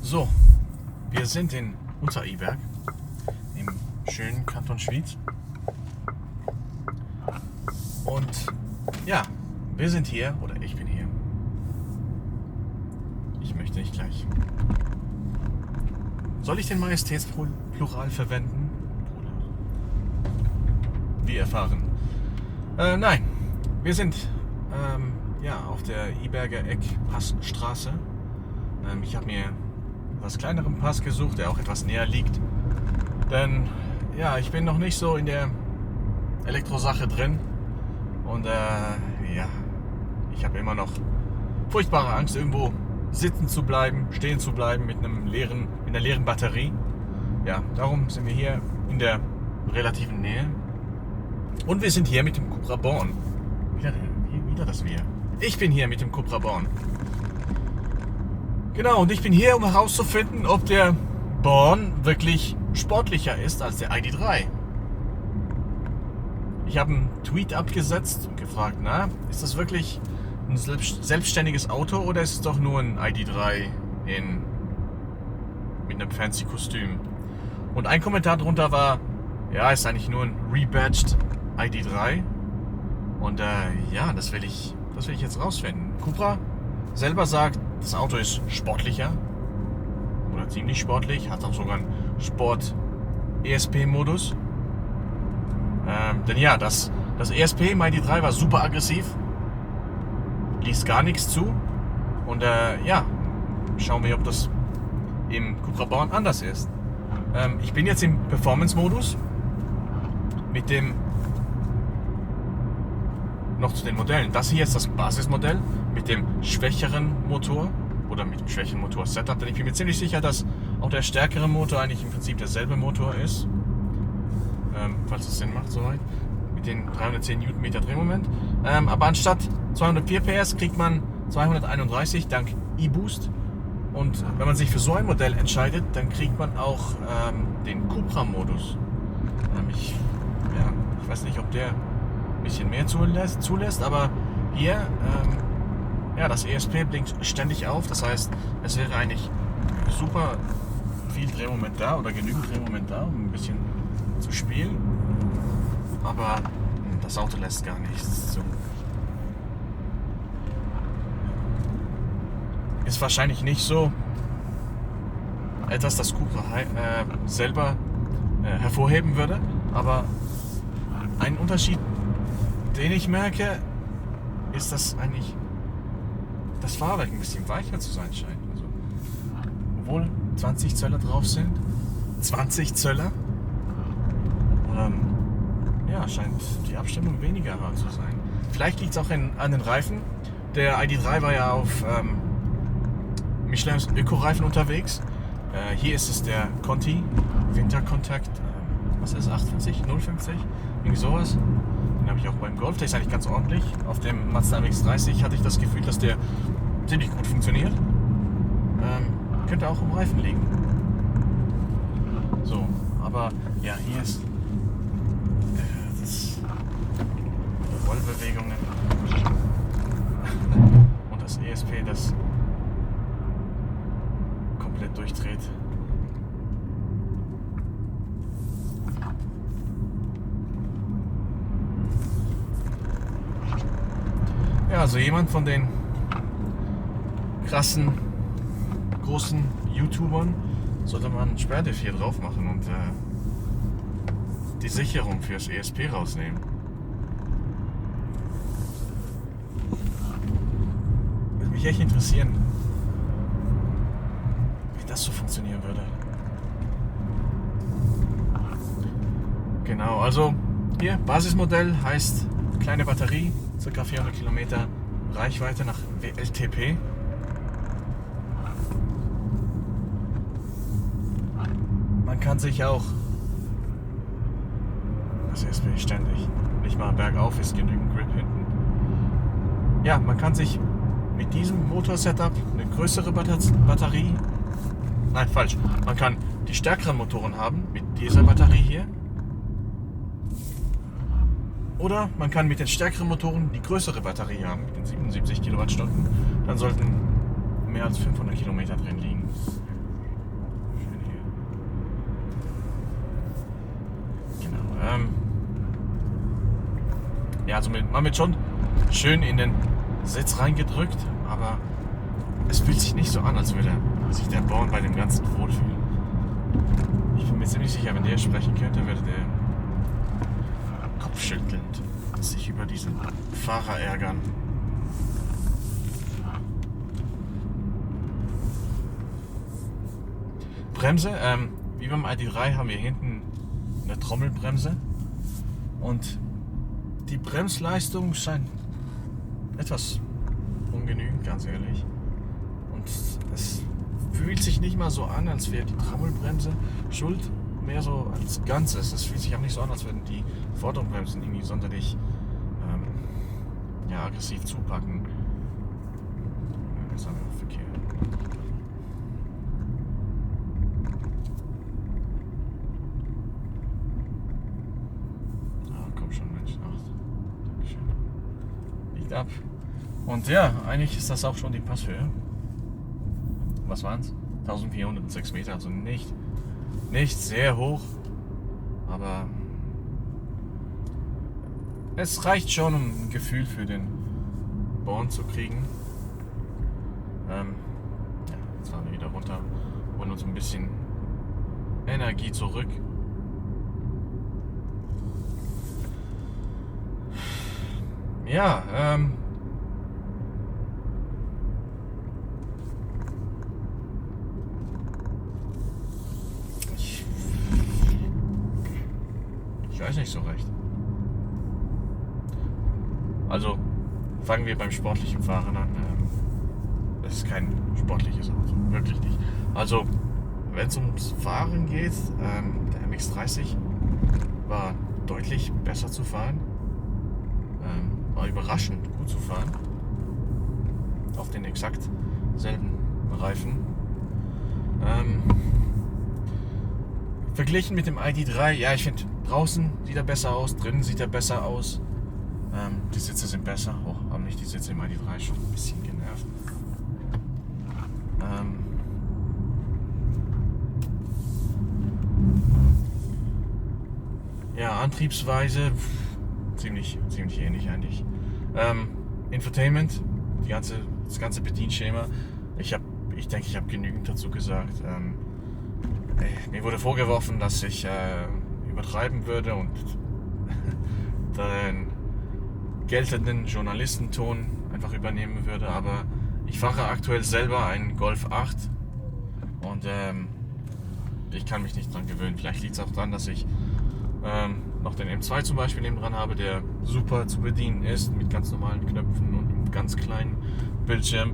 So, wir sind in Unteriberg im schönen Kanton Schwyz. Und ja, wir sind hier, oder ich bin hier. Ich möchte nicht gleich. Soll ich den Majestätsplural verwenden? Wir erfahren. Nein, wir sind auf der Iberger Eckpassstraße. Ich habe mir etwas kleineren Pass gesucht, der auch etwas näher liegt. Denn ja, ich bin noch nicht so in der Elektrosache drin. Und ich habe immer noch furchtbare Angst, irgendwo sitzen zu bleiben, stehen zu bleiben mit einer leeren Batterie. Ja, darum sind wir hier in der relativen Nähe. Und wir sind hier mit dem Cupra Born. Wieder das Wir. Ich bin hier mit dem Cupra Born. Genau, und ich bin hier, um herauszufinden, ob der Born wirklich sportlicher ist als der ID.3. Ich habe einen Tweet abgesetzt und gefragt, ist das wirklich ein selbstständiges Auto oder ist es doch nur ein ID.3 mit einem fancy Kostüm? Und ein Kommentar drunter war, ist eigentlich nur ein rebadged ID.3. Und das will ich jetzt rausfinden. Cupra selber sagt, das Auto ist sportlicher oder ziemlich sportlich, hat auch sogar einen Sport-ESP-Modus. Denn ja, das ESP im ID.3 war super aggressiv, ließ gar nichts zu. Und schauen wir, ob das im Cupra Born anders ist. Ich bin jetzt im Performance-Modus mit dem noch zu den Modellen. Das hier ist das Basismodell mit dem schwächeren Motor oder mit dem schwächeren Motor-Setup. Denn ich bin mir ziemlich sicher, dass auch der stärkere Motor eigentlich im Prinzip derselbe Motor ist. Falls es Sinn macht soweit. Mit den 310 Newtonmeter Drehmoment. Aber anstatt 204 PS kriegt man 231 dank E-Boost. Und wenn man sich für so ein Modell entscheidet, dann kriegt man auch den Cupra-Modus. Ich weiß nicht, ob der ein bisschen mehr zulässt, aber hier, das ESP blinkt ständig auf. Das heißt, es wäre eigentlich super viel Drehmoment da oder genügend Drehmoment da, um ein bisschen zu spielen. Aber das Auto lässt gar nichts zu. Ist wahrscheinlich nicht so etwas, das Cupra selber hervorheben würde, aber ein Unterschied, den ich merke, ist, dass eigentlich das Fahrwerk ein bisschen weicher zu sein scheint. Also, obwohl 20 Zöller drauf sind, 20 Zöller, scheint die Abstimmung weniger hart zu sein. Vielleicht liegt es auch an den Reifen. Der ID.3 war ja auf Michelins Öko-Reifen unterwegs. Hier ist es der Conti Winterkontakt, was ist 850, 050, irgendwie sowas. Den habe ich auch beim Golf, der ist eigentlich ganz ordentlich. Auf dem Mazda MX-30 hatte ich das Gefühl, dass der ziemlich gut funktioniert. Könnte auch am Reifen liegen. So, aber ja, hier ist die Rollbewegungen und das ESP, das komplett durchdreht. Ja, also jemand von den krassen, großen YouTubern sollte man ein Sperrdiff hier drauf machen und die Sicherung fürs ESP rausnehmen. Würde mich echt interessieren, wie das so funktionieren würde. Genau, also hier, Basismodell heißt kleine Batterie, ca. 400 Kilometer Reichweite nach WLTP. Man kann sich auch, das ESP ständig, nicht mal bergauf ist genügend Grip hinten. Ja, man kann sich mit diesem Motor-Setup eine größere Batterie, nein, falsch, man kann die stärkeren Motoren haben mit dieser Batterie hier. Oder man kann mit den stärkeren Motoren die größere Batterie haben, mit den 77 Kilowattstunden. Dann sollten mehr als 500 Kilometer drin liegen. Ja, also man wird schon schön in den Sitz reingedrückt, aber es fühlt sich nicht so an, als würde sich der Born bei dem Ganzen wohlfühlen. Ich bin mir ziemlich sicher, wenn der sprechen könnte, würde der kopfschüttelnd sich über diesen Fahrer ärgern. Bremse, wie beim ID3 haben wir hinten eine Trommelbremse und die Bremsleistung scheint etwas ungenügend, ganz ehrlich. Und es fühlt sich nicht mal so an, als wäre die Trommelbremse schuld, mehr so als Ganzes. Es fühlt sich auch nicht so an, als würden die Vorderbremsen irgendwie sonderlich aggressiv zupacken. Jetzt haben wir noch Verkehr. Komm schon, Mensch. Dankeschön. Liegt ab. Und ja, eigentlich ist das auch schon die Passhöhe. Was waren es? 1406 Meter, also nicht sehr hoch, aber es reicht schon, um ein Gefühl für den Born zu kriegen. Jetzt fahren wir wieder runter, holen uns ein bisschen Energie zurück. Ja, ich weiß nicht so recht. Also fangen wir beim sportlichen Fahren an. Das ist kein sportliches Auto, wirklich nicht. Also wenn es ums Fahren geht, der MX-30 war deutlich besser zu fahren. War überraschend gut zu fahren. Auf den exakt selben Reifen. Verglichen mit dem ID3, ja, ich finde, draußen sieht er besser aus, drinnen sieht er besser aus. Die Sitze sind besser. Haben mich die Sitze im ID3 schon ein bisschen genervt. Ja, Antriebsweise ziemlich ähnlich eigentlich. Infotainment, das ganze Bedienschema. Ich denke, ich habe genügend dazu gesagt. Mir wurde vorgeworfen, dass ich übertreiben würde und den geltenden Journalistenton einfach übernehmen würde, aber ich fahre aktuell selber einen Golf 8 und ich kann mich nicht dran gewöhnen. Vielleicht liegt es auch daran, dass ich noch den M2 zum Beispiel neben dran habe, der super zu bedienen ist, mit ganz normalen Knöpfen und einem ganz kleinen Bildschirm.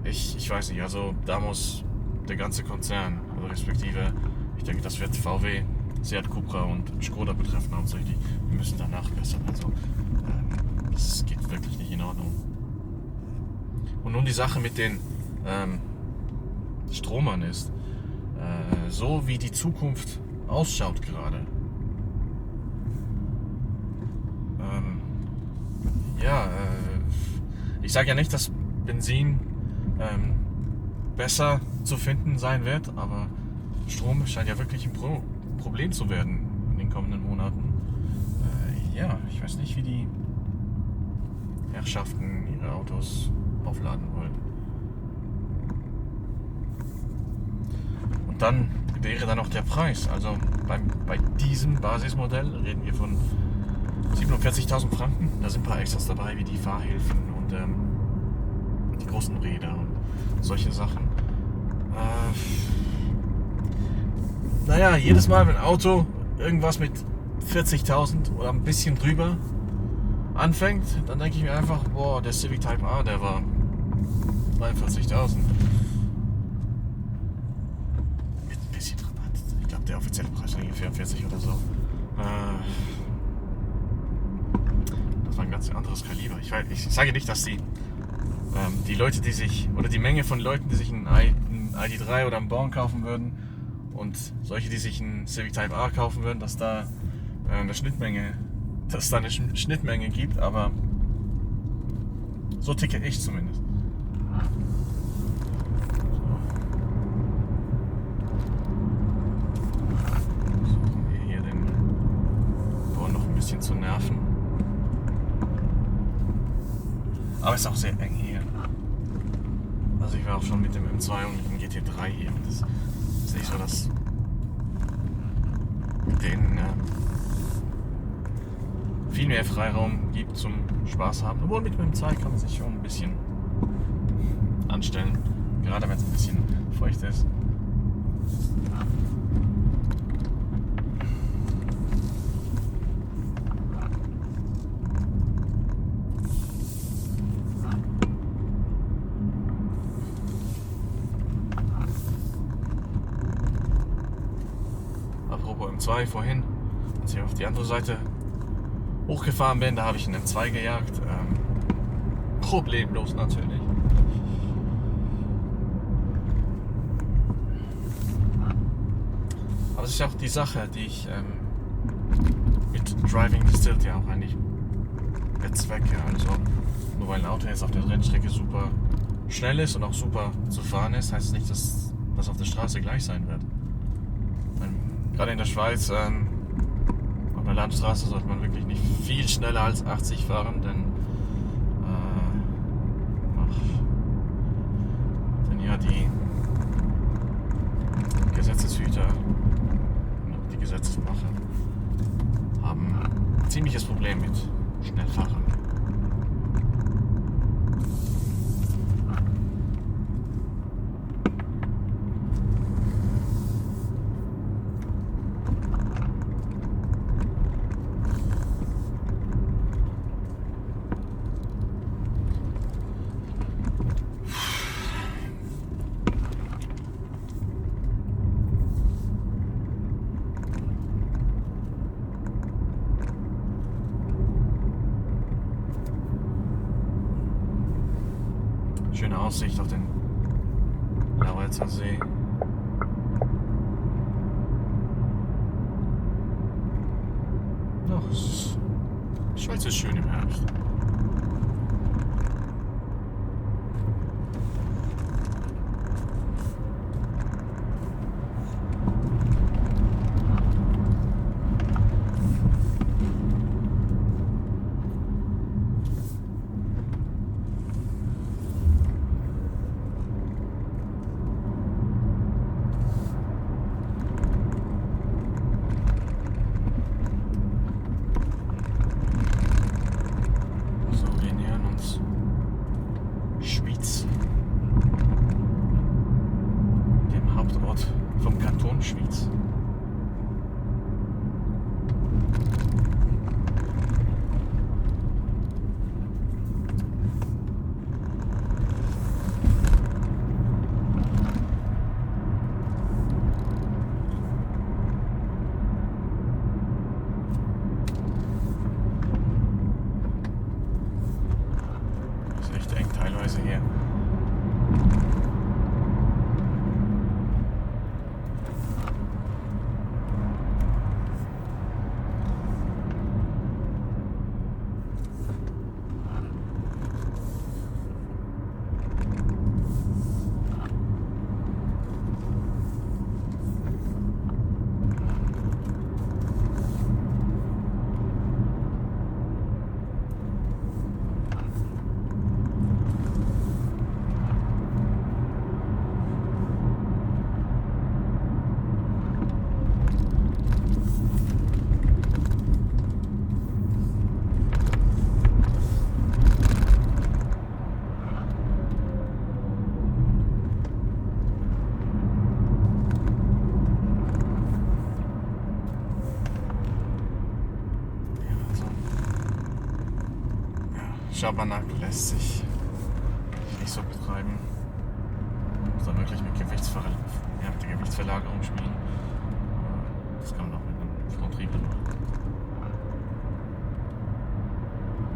Ich weiß nicht, also da muss der ganze Konzern, also respektive, ich denke, das wird VW, Seat Cupra und Skoda betreffen hauptsächlich, wir müssen da nachbessern. Also das geht wirklich nicht in Ordnung. Und nun die Sache mit den Stromern ist, so wie die Zukunft ausschaut gerade, ich sage ja nicht, dass Benzin besser zu finden sein wird, aber Strom scheint ja wirklich ein Problem zu werden in den kommenden Monaten. Ich weiß nicht, wie die Herrschaften ihre Autos aufladen wollen. Und dann wäre da noch der Preis. Also bei diesem Basismodell reden wir von 47.000 Franken. Da sind ein paar Extras dabei, wie die Fahrhilfen und die großen Räder und solche Sachen. Jedes Mal, wenn ein Auto irgendwas mit 40.000 oder ein bisschen drüber anfängt, dann denke ich mir einfach, boah, der Civic Type A, der war 43.000. Mit ein bisschen Rabatt. Ich glaube, der offizielle Preis war 44 oder so. Das war ein ganz anderes Kaliber. Ich sage nicht, dass die Leute, die Menge von Leuten, die sich einen ID3 oder einen Born kaufen würden und solche, die sich einen Civic Type A kaufen würden, dass da eine Schnittmenge gibt, aber so ticke ich zumindest. bisschen zu nerven. Aber es ist auch sehr eng hier. Also ich war auch schon mit dem M2 und mit dem GT3 hier. Und das ist nicht so, dass mit denen viel mehr Freiraum gibt zum Spaß haben. Obwohl mit dem M2 kann man sich schon ein bisschen anstellen. Gerade wenn es ein bisschen feucht ist. Apropos M2, vorhin, als ich auf die andere Seite hochgefahren bin, da habe ich einen M2 gejagt. Problemlos natürlich. Aber es ist auch die Sache, die ich mit Driving Distilled ja auch eigentlich bezwecke. Also nur weil ein Auto jetzt auf der Rennstrecke super schnell ist und auch super zu fahren ist, heißt es nicht, dass das auf der Straße gleich sein wird. Gerade in der Schweiz, auf der Landstraße sollte man wirklich nicht viel schneller als 80 fahren, denn ja die Gesetzeshüter und die Gesetzesmacher haben ein ziemliches Problem mit Schnellfahrern. Schöne Aussicht auf den Lauerzer See. Doch, die Schweiz ist schön im Herbst. Schwyz, dem Hauptort vom Kanton Schwyz. Ist echt eng teilweise hier. Schabernack lässt sich nicht so betreiben. Man muss da wirklich mit der Gewichtsverlagerung spielen. Das kann man auch mit einem Frontriegel machen.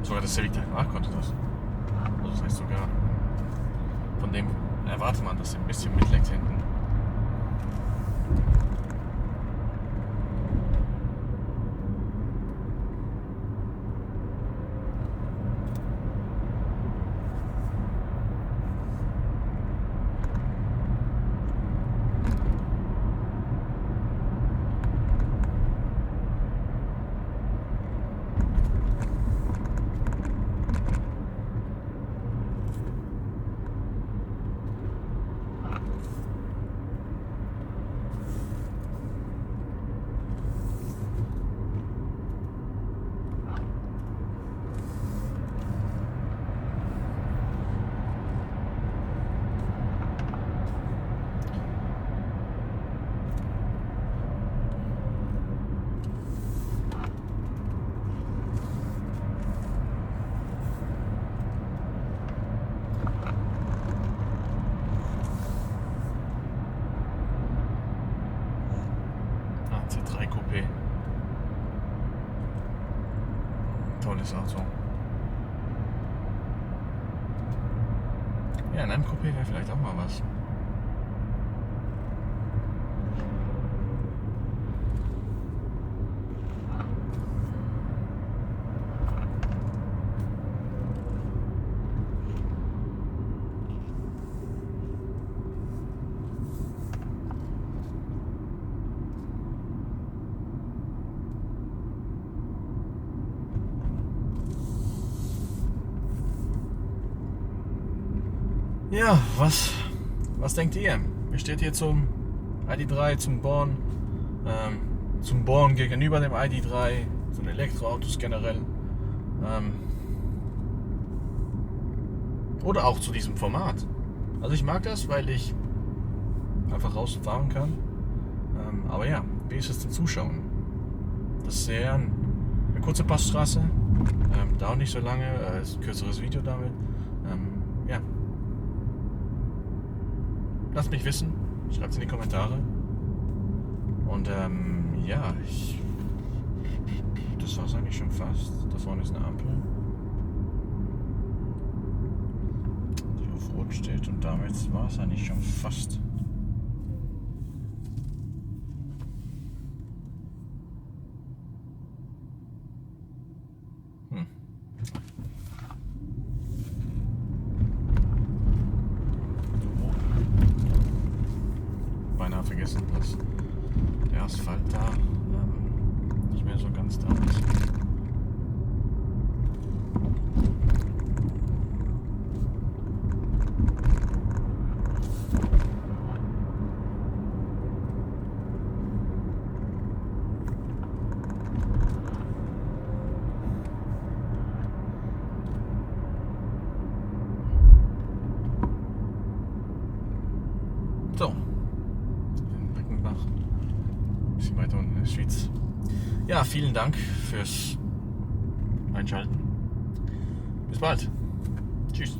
Sogar das Civic Type A konnte das. Also das heißt sogar, von dem erwartet man, dass er ein bisschen mitlenkt hinten. tolles Auto. Ja, in einem Coupé wäre vielleicht auch mal was. Ja, was denkt ihr? Ihr steht hier zum ID3, zum Born gegenüber dem ID3, zum Elektroautos generell. Oder auch zu diesem Format. Also ich mag das, weil ich einfach rausfahren kann. Aber ja, wie ist es zum Zuschauen? Das ist sehr eine kurze Passstraße, dauert nicht so lange, ist ein kürzeres Video damit. Ja. Lasst mich wissen, schreibt es in die Kommentare. Und ja, das war es eigentlich schon fast. Da vorne ist eine Ampel, die auf Rot steht, und damit war es eigentlich schon fast. Beinahe vergessen, dass der Asphalt da nicht mehr so ganz da ist. So, in Brickenbach, ein bisschen weiter unten in der Schweiz. Ja, vielen Dank fürs Einschalten. Bis bald. Tschüss.